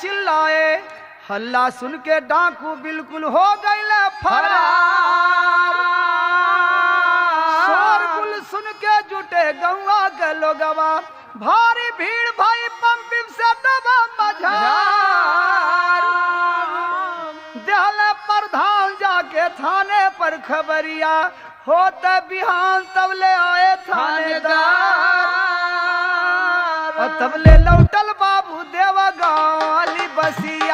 चिल्लाए, हल्ला सुन के डाकू बिल्कुल हो गए फरार। शोरगुल सुन के जुटे गौआ के लोगवा, भारी भीड़ भाई पंपिंग से दबा मझार। देहले प्रधान जाके थाने पर खबरिया, होते बिहान तब ले आए थानेदार। तब ले लौटल बाबू देवा गाँव वाली बसिया।